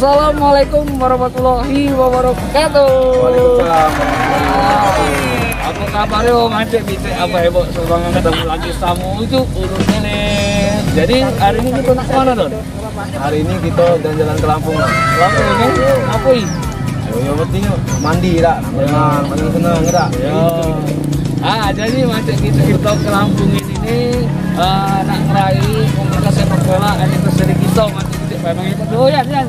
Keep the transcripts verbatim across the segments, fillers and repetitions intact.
Assalamualaikum warahmatullahi wabarakatuh. Waalaikumsalam. Apa kabar yo, Mancek Bicek, apa heboh? Sekarang ketemu lagi sama Ucup Ulun ini. Jadi hari ini kita nak ke mana, Don? Hari ini kita jalan-jalan ke Lampung lah. Lampung, kan? Yo. Apa i? Yo, yo, penting yo. Mandi lah. Memang, memang senang, tak? Yo. Ah, jadi Mancek Bicek kita ke Lampung ini nih, eh, nak ngerai komunitas sepak bola anniversary kita, Mancek Bicek. Memang itu doyan, ya.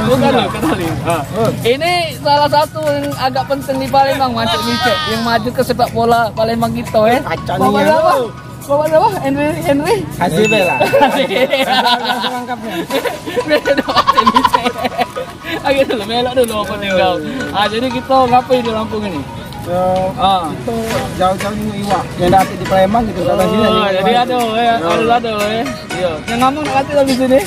Bukan lo, kenalin. Ah. Ini salah satu yang agak penting di Palembang, Mancek Bicek, yang maju ke sepak bola Palembang kita, eh. Kacau. Bapak nih, siapa? Bapak siapa? Henry, Henry. Kasih bela. Langsung angkapnya. Beda, Mancek Bicek. Ah, gitu loh, melok dulu apa tinggal. Ah, jadi kita ngapain di Lampung ini? Ya, ah, kita jauh-jauh nengok iwak. Yang dah di Palembang gitu, sampai sini. Oh, jadi ada, ya. Ya. Ada, ada, ya. Iya. Yang ngomong nak kata di sini.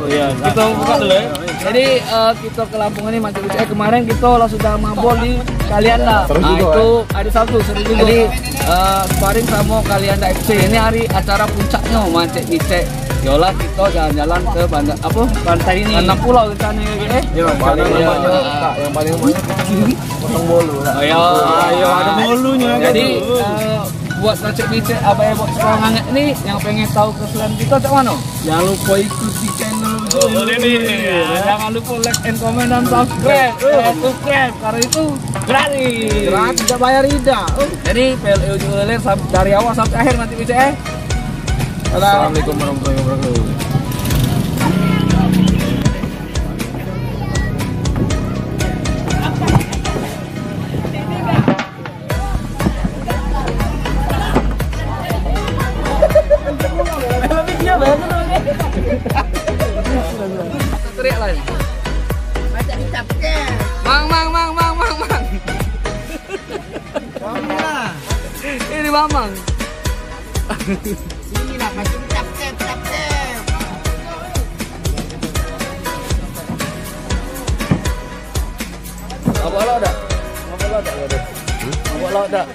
Iya, kita buka dulu ya. Jadi, eh, kita ke Lampung ini, Mancek Bicek. Eh, kemarin kita lah sudah mabol di Kalianda. Seru juga, itu hari Sabtu, seru juga. Jadi, eh, sparring sama Kalianda F C. Ini hari acara puncaknya, Mancek Bicek. Yolah, kita jalan-jalan ke bandar, apa, pantai ini. Enam pulau rencananya, eh. Ya, yang paling banyak, yang paling banyak kita potong bolu lah. Oh, ya. Ayo, ada bolunya. Jadi, eh, buat Mancek Bicek, apa ya, buat sekolah nganget ni, yang pengen tahu keseruan kita, cak mana? Jangan lupa ikuti channel Ucup Ulun ini. Ya, jangan lupa like and comment dan subscribe. Eh, subscribe, karena itu gratis. Gratis, tidak bayar, tidak. Jadi, P L E Ucup Ulun sam-, dari awal sampai akhir, Mancek Bicek, eh. Assalamualaikum warahmatullahi wabarakatuh. Teriak lah. Mang, mang, mang, mang, mang, mang. Ini Mamang. Sini lah, kasih cap, cap, cap, cap. Mabok lauk dak? Mabok lauk dak, Bro? Hmm? Mabok lauk dak?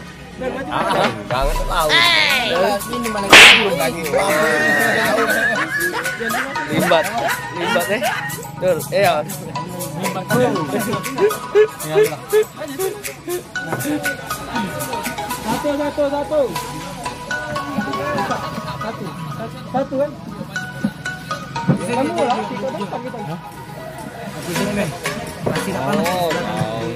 Ah, jangan tahu. Ini mana? Limbat. Limbat, eh. Tur, eh, ya. Satu, satu, satu. Satu, satu, satu kan? Kamu lah, kita dapat kita. Oh, tahu.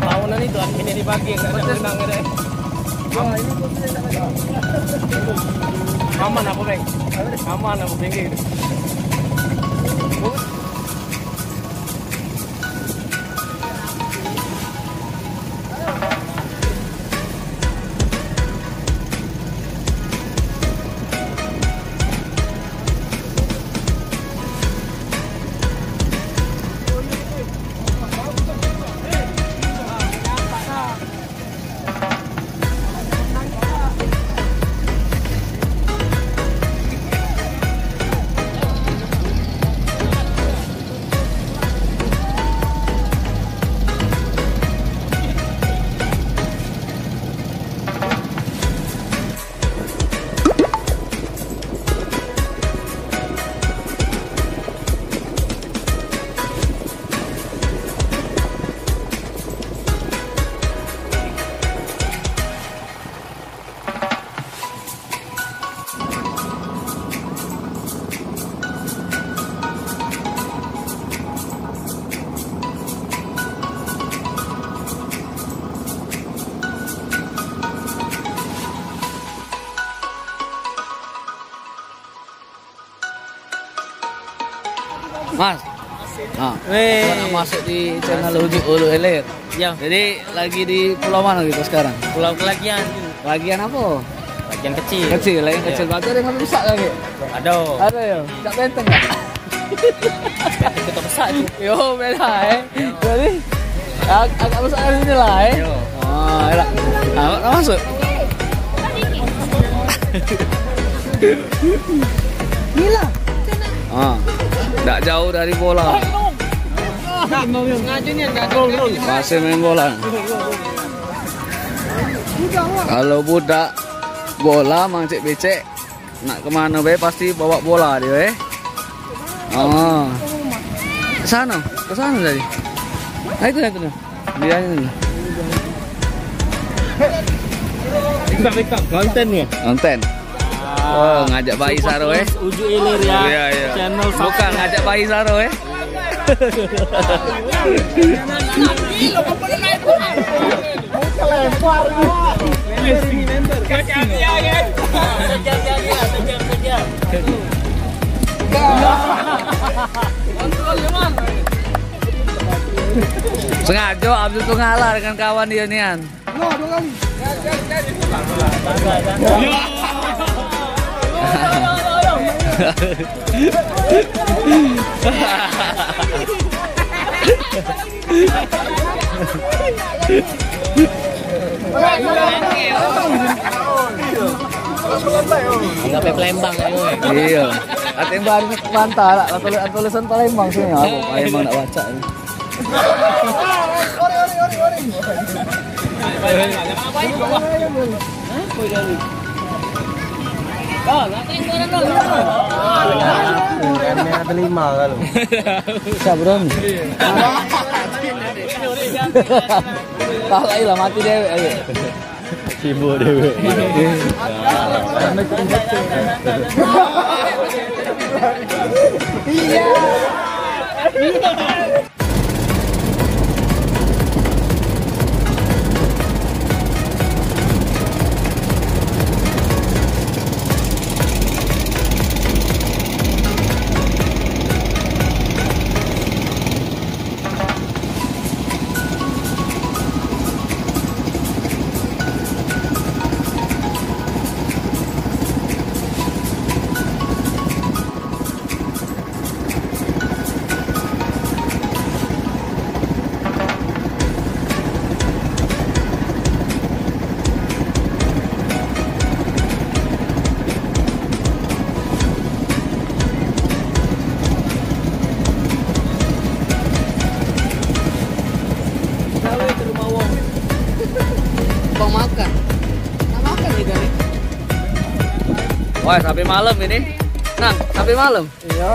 Tahunan itu, ini dibagi, enggak ada menang, ada. Aman apa, Bang? Aman apa, pinggir? Mas. Nah, weh, kita nak masuk di channel Ujuk Ulu Hilir. Ya. Jadi lagi di pulau mana kita sekarang? Pulau Kelagian. Kelagian apa? Yang kecil. Kecil lah, yang kecil. Berarti ada yang lebih besar lagi. Ada. Ada ya? Cak benteng tak? Kita besar tu. Yo, beda eh. Jadi ag- agak besar dari sini lah eh. Yo. Ah, elah. Ah, nak masuk. Gila. Ah. Tak jauh dari bola. Sengaja ni enggak gol gol. Masih main bola. Kalau budak bola mang cek becek nak kemano be pasti bawa bola dia eh. Oh. Ke sana, ke sana tadi. Ah, itu dah, itu dah. Dia ni. Konten ya? Konten. Oh, ngajak bayi saro eh. Ujuk ilir ya. Iya, iya. Channel bukan ngajak bayi saro eh. Sengaja Abdul tu ngalah dengan kawan dia nian. No, dua kali. Anggap Palembang ya, weh. Iya. Kating baru mantap lah. Tulis- tulisan Palembang sini. Aku Palembang nak baca ni. Ada lima kalau. Siapa dong? Kalah lah mati dewek ayo. Sibuk dewek. Iya. Bang makan. Nak makan kita ni. Wah, sampai malam ini. Nang, sampai malam. Iya.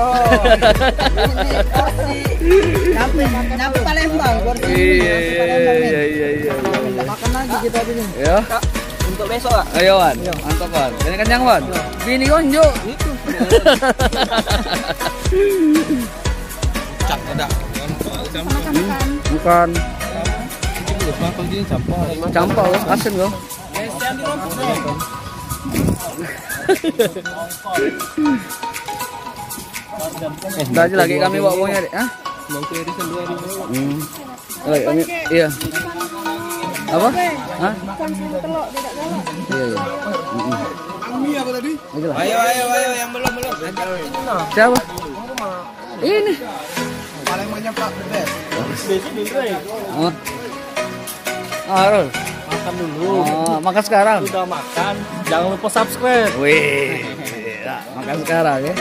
Ini porsi. Nyampe, nyampe Palembang, porsi. Iya, iya, iya, iya, iya, iya. Makan lagi kita ini. Ya. Kak, untuk besok, Kak? Ayo, Wan. Iya. Mantap, Wan. Banyak kenyang, Wan. Iya. Bini konjo. Itu. Cak, ada. Makan, makan. Bukan. Campur, asin kau. Dah aja lagi kami bawa uangnya, Dek. Hah? Hmm. Lagi kami, iya. Apa? Hah? Iya, iya. Mm-mm. Ayo, ayo, ayo, yang belum, belum. Siapa? Ini. Palembangnya Pak the best. Oh. Ah, Rul. Makan dulu. Oh, makan sekarang. Sudah makan, jangan lupa subscribe. Wih, ya, makan sekarang ya.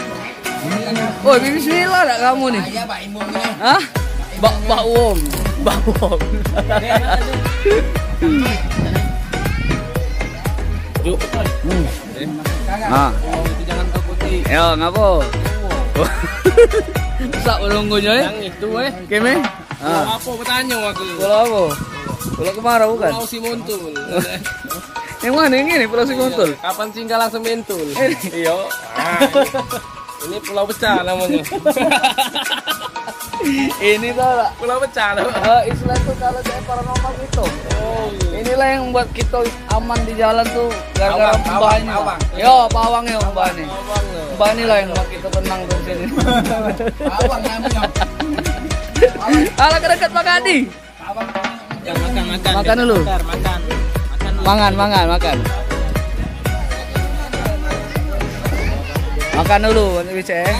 Oh, bismillah tak kamu nih? Iya, Pak Imbong nih. Hah? Bak Bak Wong. Bak Wong. Yuk. Hmm. Ah. Itu jangan takuti. Yo, ngapo? Sak menunggunya eh. Yang itu eh. Keme? Ah. Pulau apa bertanya aku? Pulau apa? Pulau Kemarau bukan? Pulau Simontul. Yang mana yang ini Pulau Simontul? Kapan singgah langsung mentul. Iya. Ah. Ini pulau pecah namanya. Ini tau tak? Pulau pecah tu. Eh, istilah tu kalau cak paranormal gitu. Oh, iya. Inilah yang buat kita aman di jalan tu gara-gara bawang, bawang. Yo, bawang ya, bawang ni. Bawang tu. Bawang ni lah yang buat kita tenang tu sini. Bawang namanya. Alah, ke dekat Pak Adi. Makan, makan, makan. Makan dulu. Bentar, makan. Makan dulu. Mangan, mangan, makan. Makan dulu, nanti Bicek, eh.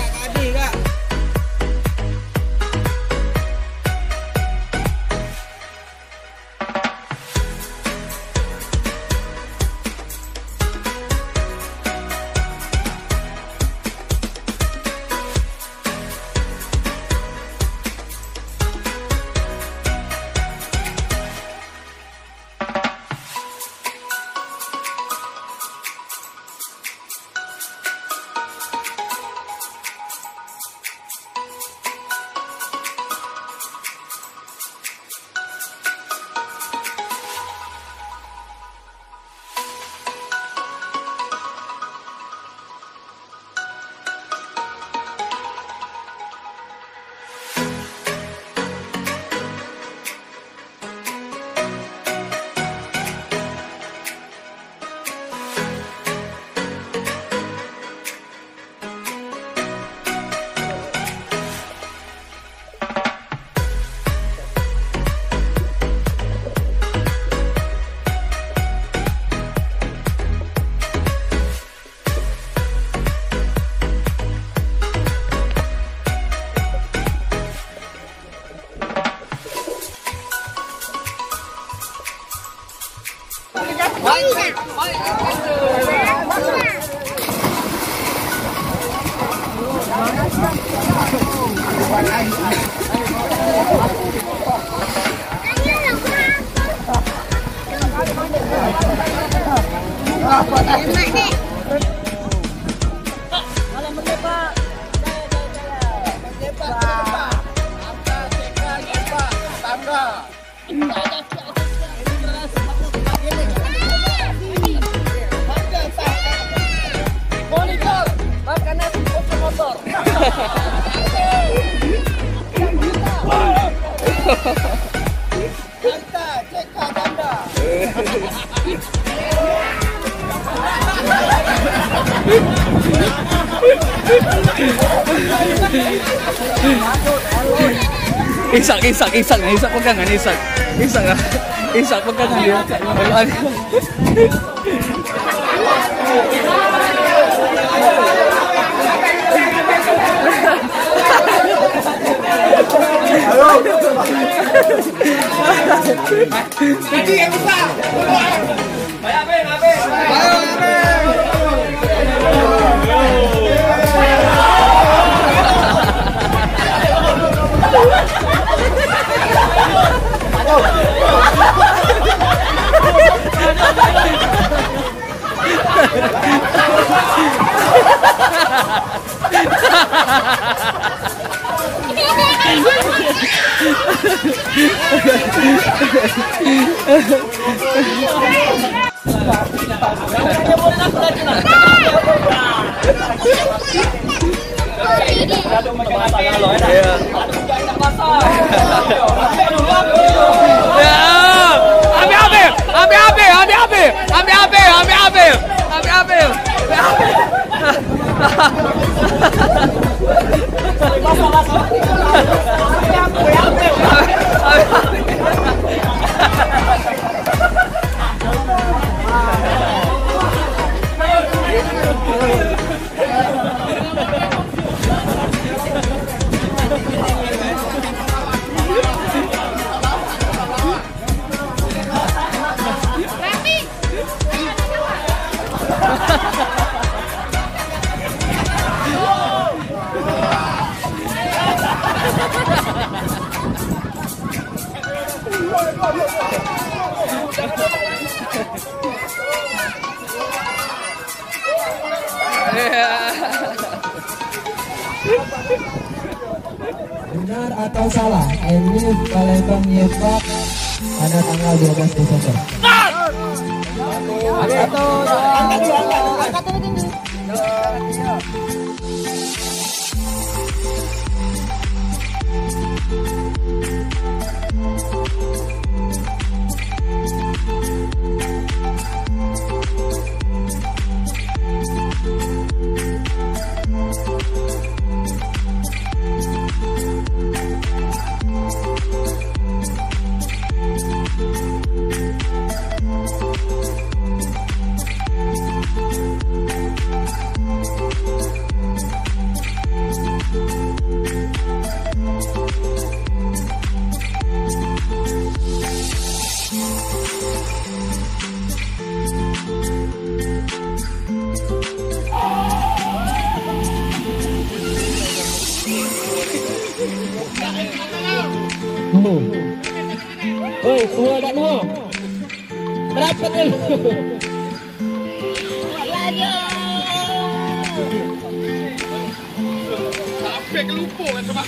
Isak, Isak, Isak, Isak pegangan, Isak. Isak, ah. Isak pegangan dia. Benar atau salah, Elif Palembang nyepak pada tanggal dua belas Desember. Oi, tua dak tua. Berapa tu? Buat lagi. Sampai ke lubuk kan, sebab.